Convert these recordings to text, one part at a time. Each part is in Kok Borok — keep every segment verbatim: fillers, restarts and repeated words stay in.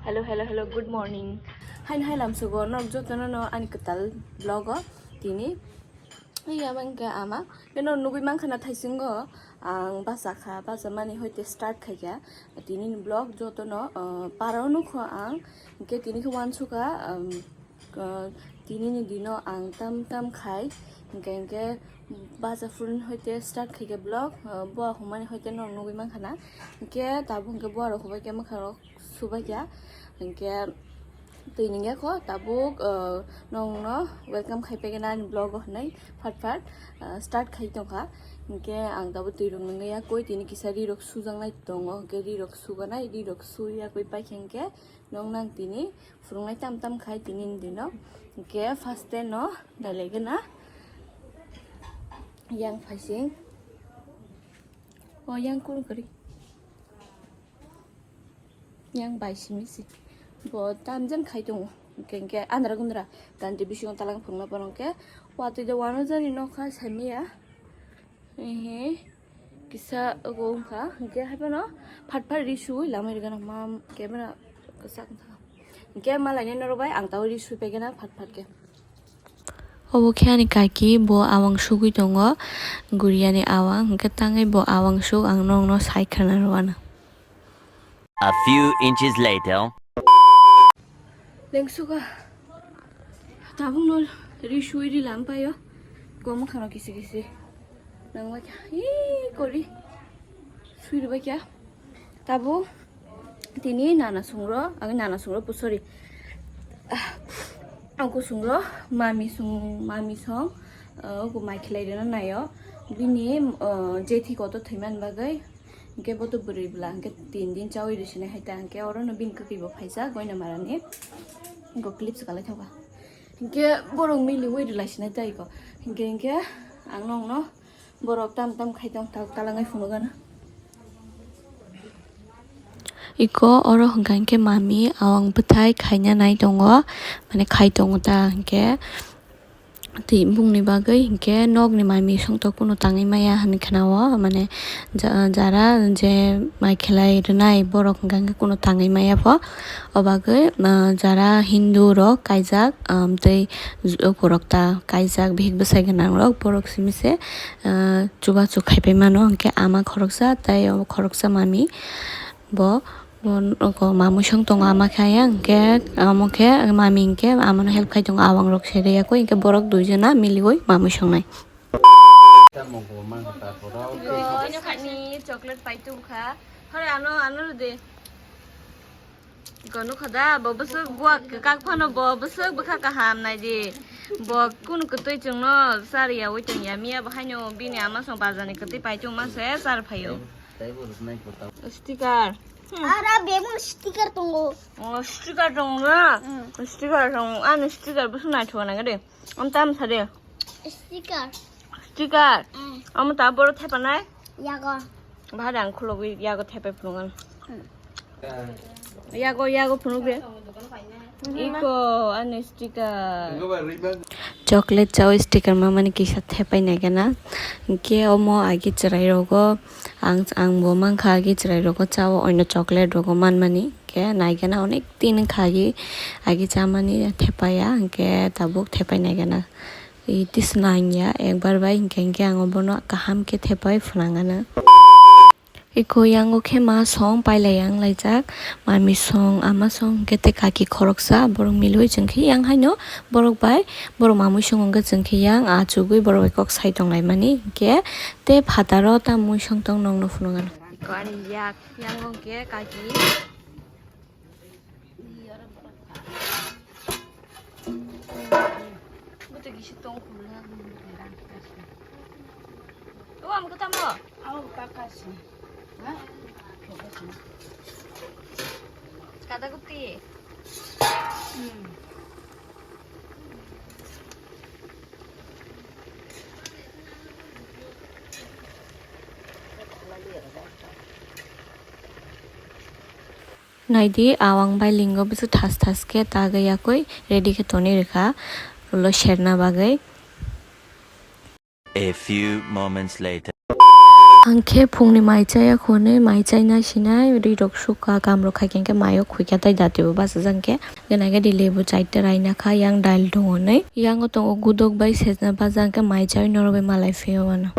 Hello, hello, hello, good morning. Haino hai lamsogo nok jotono no ani kwtal vlog o tini. Iya bangke ama beno nugui mankha na thaisingo ang basa kha, basa mani hoite start khaikha tini ni vlog jotono, ah, para o nukho ang hingke tini khe wansukha, um, ah, tini ni dino ang tam tam khai hingke hingke basa phuruni hoite start khaikha vlog, ah, bo ahumani hoite no nugui mankha na hingke tabuk hingke bo aro hubai khe mwkhang rok subaikha. Hingke twi nungya kho tabuk, ah, nongno welcome khai pegena ani vlog o hinui phat phat, ah, start khai tongkha. Hingke ang tabuk twi rok nungya koi tini kisa ri rok sujaknai tongo, hingke ri rok suganai, ri rok suya koi paikha hingke nong nang tini phurungnai tam tam khai tini ni dino. Hingke first day no nailaigena yang phaising. O yang kun kari. Yang bai simi si. Bo tamjang khai tongo. Hingke, hingke andra gundra. Tanti bisingo talang phungna borok hingke. Watwi de wano jani nokha samiya. Ehe. Kisa ogo wngkha. Hingke haibano phat phat ri sui lamai rigana mam kebra kasak wngkha. Hingke malaini norok bai ang tao ri sui pegena phat phat ke. Obo khe ani kaki, bo awang sugui tongo, guriani awang, hingke tangwi bo awang suk, ang nokno sai khwna rwano. A few inches later. Lengsuka, tabukno ri sui ri lampaio, gom khano kisi kisi. Nangma kya, ii, kori, sui riba kya. Tabuk tini nana sungro, ang nana sungro, sorry. Ah, ang kusungro, mami sung, mami song, ah, uku mai khilai rina naio. Bini, ah, jethi koto thwiman bagwi, hingke boto bwrwi bwla, hingke tin din chawi rwsini hai ta, hingke oro no bini kwkwi bo phaijak, goina marani. Go clips kalai thangkha. Hingke borok mili wi rwlai sinai ta iko. Hingke, hingke ang nokno Borok tam tam khai tong tak talangwi phunukgana. Iko oro hwnkha hinkhe mami awang bwthai khaina nai tongo, mane khai tongo ta hinkhe tei bongni bagwi hinkhe nokni mami songtok kunu tangwi maya hinwi khwnao, mane ja-, jara je mai khlai rwnai borok hwnkha hinkhe kunu tangwi maya pho, o bagwi, ah, jara Hindu rok kaijak, ah, tei ukurok ta kaijak bihik bwsai gwnang rok borok simi se. Ah, chubachu khaipai mano, hwnkhe ama khoroksa tei obo khoroksa mami bo, bo nogo mamwi song tongo ama khe ayang, hwnkhe amo khe mami hwnkhe amano help khai tongo, awang rok serei yakui, hwnkhe borok duijona miliui mamwi songnai. Ino khatni chocolate pai tongkha, hore ano, ano rwdi. Iko nukha da, bo bwswk buwa kwkak phano bo bwswk bwkha kaham naidi. Bo kunu kwtwi chwngno chariyaui tongya miya bo haino bini ama song bazarni kwtwi pai tongma se char phaio. Sticker. Hmm. Ara bebun sticker tongo. Oh, sticker tongo na? Hmm. Sticker tongo. Ani sticker bwswk naithok nang de. Am tam sa de. Sticker. Sticker. Hmm. Amo ta boro thepa nai? Yago. Bahari ang khulogwi yago thepai phunukgano. Hmm. Yago, yago phunukgwi. Iko, ani sticker. Chocolate chao sticker mamani kisa thepai naikhe na. Hinkhe omo agi chwrai rogo ang, ang bo mankha agi chwrai rogo chao oino chocolate rogo manmani. Hinkhe naikhe na onek din wngkha agi, agi chamani thepaiya. Hinkhe tabuk thepai naikhe na. Iti swnangya ekbar bai hinkhe, hinkhe ang obono kaham khe thepai phunangano. Iko yango khe ma song pailai yang laijak, mami song, ama song, hinkhe tei kaki khoroksa, borok milwi chwngkhe yang haino borok bai, borok mamwi song wngkhe chwngkhe yang achugwi borok bai kok sai tonglaimani, hinkhe tei phataro ta mui song tong nongno phunukgano. Iko ani yak, yango hinkhe kaki. Buto kisi tong khulna. O, ang kota mo. Ang kota kasi. Ha? Kota kasi. Kada guti. Hmm. Naidi, awang bai lingo bwswk thas thas khe tagwi yakui ready khe tonwi rwkha ulo serna bagwi. A few moments later. Ang khe phungni mai chaya khonwi, mai chaina sinai, ri rok sukha, kam rok khai khe, hwnkhe maio khuikha tei dati bo bachajak khe. Gana gadi lebu chaita raina kha, yang dail tongo nai. Yang o tongo gudok bai sejna baja, hwnkhe mai chawi norok bai malai phio mano.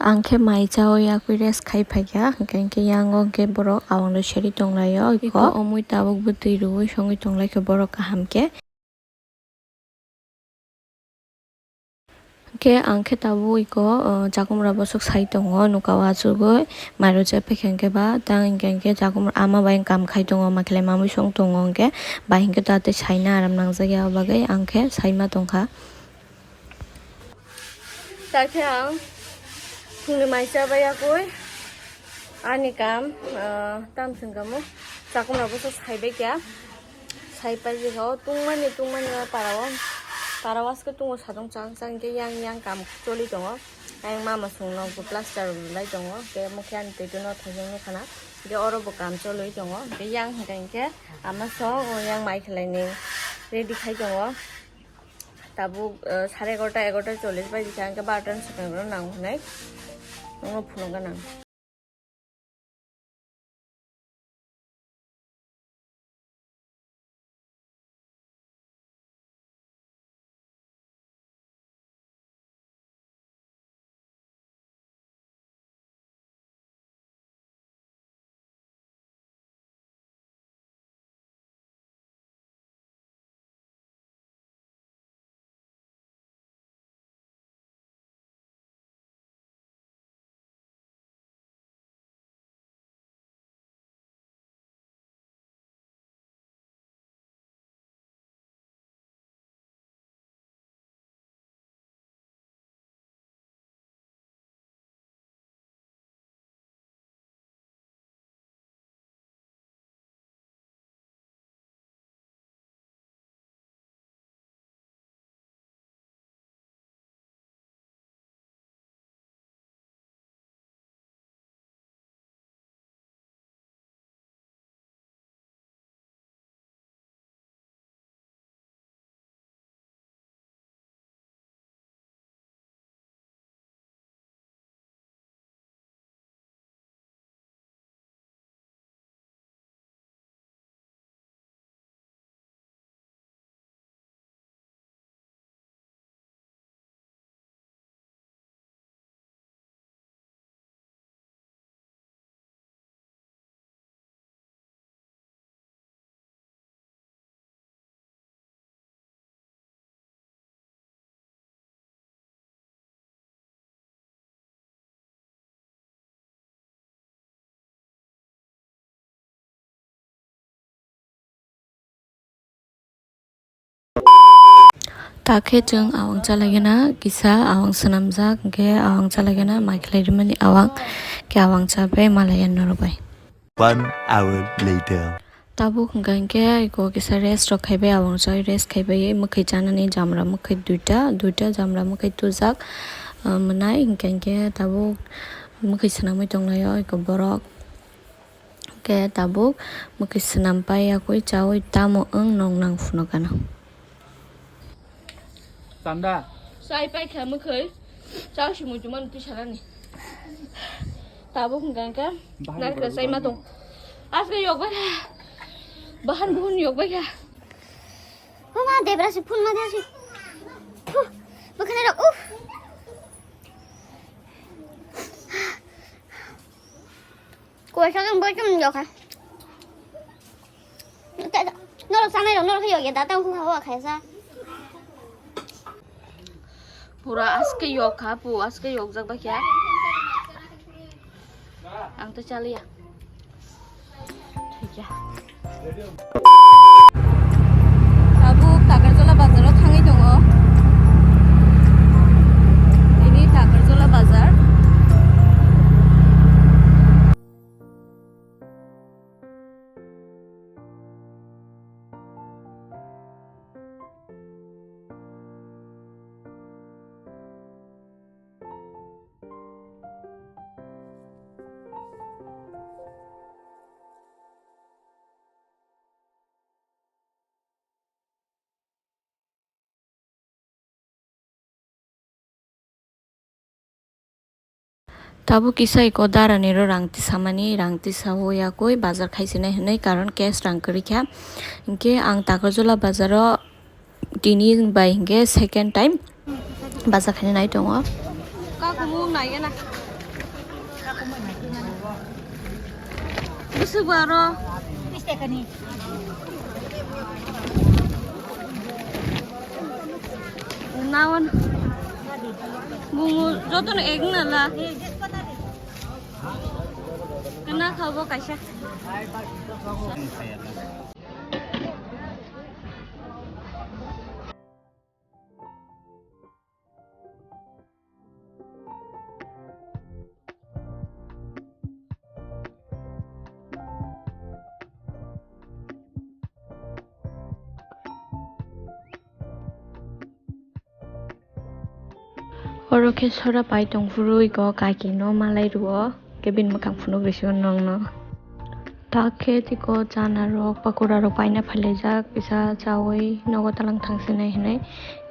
Ang khe mai chawi yakwi rest khai phaikha, hwnkhe, hwnkhe yang o hwnkhe borok awang rok seri tonglaio. Iko omwi tabuk bwtwi rwui songwi tonglaikha borok kaham khe. Hwnkhe ang khe tabuk iko, o, chakumra bwswk sai tongo, nokha o achugwi mairok chephaikha hwnkhe ba, tang hwnkhe, hwnkhe chakumra ama bai wng kam khai tongo, ama khe mamwi song tongo hwnkhe, bai hwnkhe ta tei saina aram nangjak ya, o bagwi ang khe saima tongkha. Ta khe ang phungni mai chabai yakwi ani kam, ah, tam chwng kamo chakumra bwswk saibai kha. Sai paijikha o tungmani, tungmani o para o, para o aske tungo sadong chang chang khe yang yang kam choli tongo. Ayang mama songno bo plaster rwlai tongo, khe mokhe ani twi twi no thajak nukha na, khe oro bo kam cholwi tongo, khe yang hwnkhe hwnkhe ama song o yang mai khlaini ready khai tongo. Tabuk, eh, sare egarota, egarota chollish bai bwkha hwnkhe barota ni swkang rok nang hwnwi nokno phunukgana. Ta khe chwng awang chalaigena kisa awang swnamjak, hwnkhe awang chalaigena mai khlai rwmani awang khe awang chabai malaiya norok bai. One hour later. Tabuk hwnkha hinkhe iko kisa rest rok khaibai, awang chawi rest khaibai, mwkhwi chanani jamra mwkhwi duita, duita jamra mwkhwi tujak, ah, mwnai hinkha hinkhe tabuk mwkhwi swnamwi tonglaio iko borok. Hinkhe tabuk mwkhwi swnam pai yakwi chawi tamo wng nong nang phunukgana. Chanda. Chai paikha mwkhwi. Chao si muitu mano twi sanani. Tabuk hwnkha hwnkhe. Bahai narikra borok chai ma tong. Aske yok bai kha. Bahan buhun yok bai kha. Huma debra si phun ma de si. Phu. Bwkhani rok, uff. Kuaisa khe boi khe yokha. Norok sanai rok norok khe yokya da tang hua hua khaisa. Pura aske yokha pu, aske yokjak bai khe. Ang to chaliya. Thikya. Tabuk Takarjala bazar o thangwi tongo. Ini Takarjala bazar. Tabuk kisa iko dara ni ro rang tisamani, rang tisa o yakui bazar khaisinai hinui, karon cash rang kwrwi kha. Hinkhe ang Takarjala bazar o tini bai hinkhe second time bazar khainai tongo. Kakumung nai gana. Bwswk ba aro. Nawan. Bungo jotono ek na la. Kana khabo kaisa. Oro khe sora pai tongphuru iko kaki no malai rwo, khe bini mwkhang phunuk risi o nongno. Tak khe tiko chana rok, pakora rok paina phailaijak, kisa chaui nogo talang thangsinai hinui.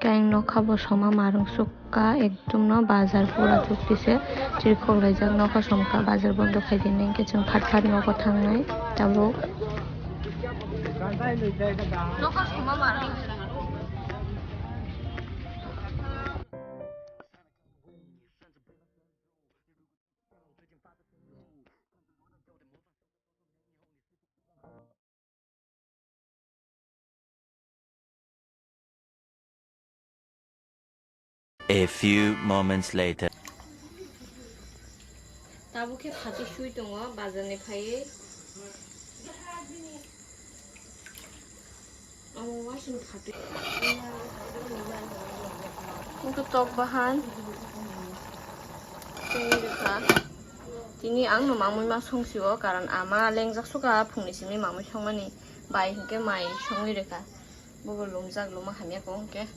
Khe ang nokha bo soma marung sukha, ekdom no bazar pura chukti se chirikhok laijak, nokha somkha bazar bondo khai di, hinkhe chwng phat phat nogo thangnai tabuk. Nokha soma marung. A few moments later. Tabuk khe phatwi sui tongo bazar ni phaiwi. Omo wasing phatwi. Wngkha tok bahan. Tei rwkha. Tini ang no mamwi ma song sio, karon ama lengjak sukha phungni simi mamwi songmani. Bai hinkhe mai songwi rwkha. Bobo lumjak, luma hamya kok hinkhe.